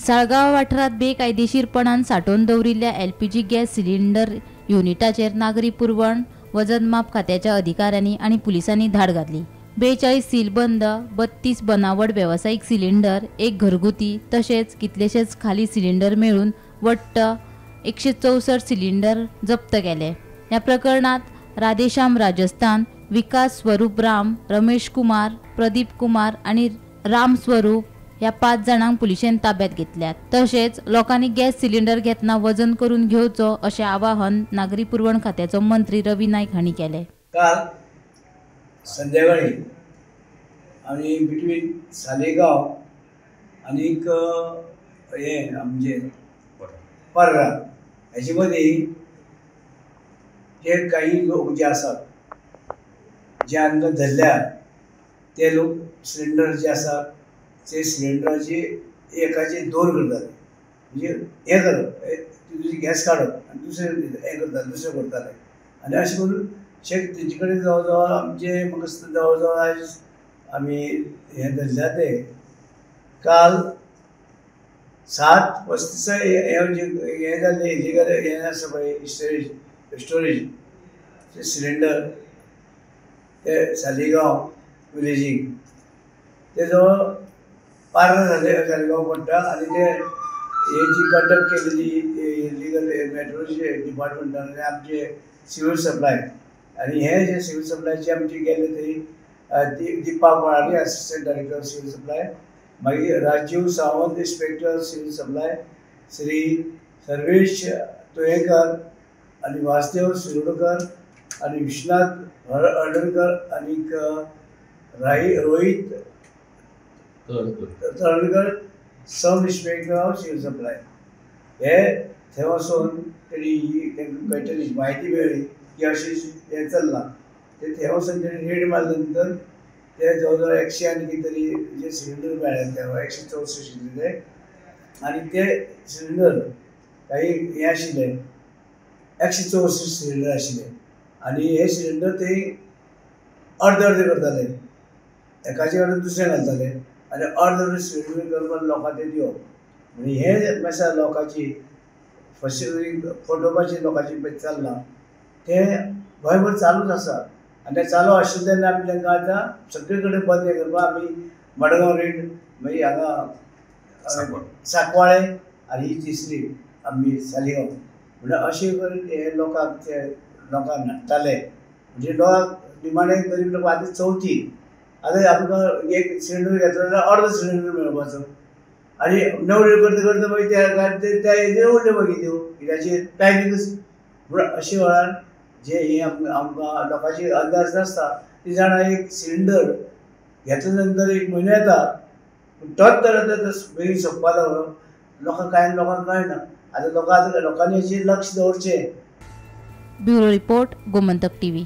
साळगांव वाठारांत बेकायदेशीरपणान सांठोवन दवरिल्ल्या एलपीजी गॅस सिलिंडर युनिटाचेर नागरी पुरवण वजन माप खात्याच्या अधिकाऱ्यांनी आनी पुलिसांनी धाड घातली. 42 सीलबंद, 32 बनावट वेवसायीक सिलिंडर, एक घरगुती तशेंच कितलेशेच खाली सिलिंडर मेळून वट्ट 164 सिलिंडर जप्त केले. ह्या प्रकरणात राधेश्याम राजस्थान, विकास स्वरूप राम, रमेश कुमार, प्रदीप कुमार आनी राम स्वरूप ह्या 5 जाणांक पुलिशेन ताब्यात घेतल्यात. तशेंच लोकांनी गॅस सिलिंडर घेतना वजन करून घेवचो अशें आवाहन नागरी पुरवण खात्याचो मंत्री रवी नायक हांणी केलें. काल संध्याकाळी आनी बिटवीन सालेगांव आनीक हे आमचे पर्रा हेचे मदीं जे काही लोक जे आसात जे आमकां धरल्या ते लोक सिलिंडर जे आसा ते सिलिंडराचे एकाचे दोन करताले, म्हणजे हें करप, दुसरी गॅस काडप आनी दुसरें हें करताले, दुसरें करताले. आनी अशें करून शेक तेंचे कडेन जवळ जवळ आमचे म्हाका दिसता जवळ जवळ आयज आमी हें धरल्या ते काल 7:35 हें हें जालें इलिगल हें आसा पळय स्टोरेज सिलिंडर ते सालिगांव विलेजीक ते जवळ पार्रा सालिगांव पडटा. आनी ते हे जी कंडक्ट केलेली इलिगल मेट्रोचे डिपार्टमेंटान आनी आमचे सिव्हील सप्लाय आनी हे जे सिव्हील सप्लायचे आमचे गेले थंय Deepa Malani assistant director civil supply, मागीर Rajiv Sawant inspector civil supply, Shri Sarvesh Toyekar आनी वासदेव शिरोडकर आनी विश्वनाथ हळदणकर आनीक Rohit Tarlankar sub inspector of civil supply हे थंय वचून तेणी तांकां कळटली म्हायती मेळ्ळी की अशें हें चल्लां. ते थंय वचून तेणी रेड मारले नंतर ते जवळ जवळ 100 आनी कितें तरी जे सिलिंडर मेळ्ळे ते 164 आशिल्ले ते आनी ते सिलिंडर काही हें आशिल्ले 164 सिलिंडर आशिल्ले आनी हे सिलिंडर ते अर्दे अर्दे करताले, एकाचे कडेन दुसरें घालताले आनी अर्द अर्दे सिलिंडर करपाक लोकांक ते दिवप. म्हणजे हें मातशें लोकांची फटोवपाची लोकांची चल्लां तें गोंयभर चालूच आसा. आनी तें चालू आशिल्लें तेन्ना आमी तांकां आतां सगळे कडेन बंद हें करपाक आमी मडगांव रेड, मागीर हांगा सांकवाळे आनी ही तिसरी आमी सालिगांव, म्हणल्यार अशें करून हे लोकांक ते लोकांक नडटाले. म्हणजे लोकांक निमाणे गरीब लोक आतां चवथी आतां आमकां एक सिलिंडर घेतलो जाल्यार अर्दो सिलिंडर मेळपाचो आनी नवऱ्यो करता करता मागीर त्या हेजेर उरल्यो मागीर त्यो कित्याचेर टायमिंगूच. म्हणून अशे वेळार जे हे आमकां लोकांची अंदाज नासता ती जाणां एक सिलिंडर घेतल्या नंतर एक म्हयनो येता पूण तोच तर आतां बेगीन सोंपपा लागलो. लोकांक कांय लोकांक कळना. आतां लोकांनी हेचेर लक्ष दवरचें. Bureau report, Gomantak TV.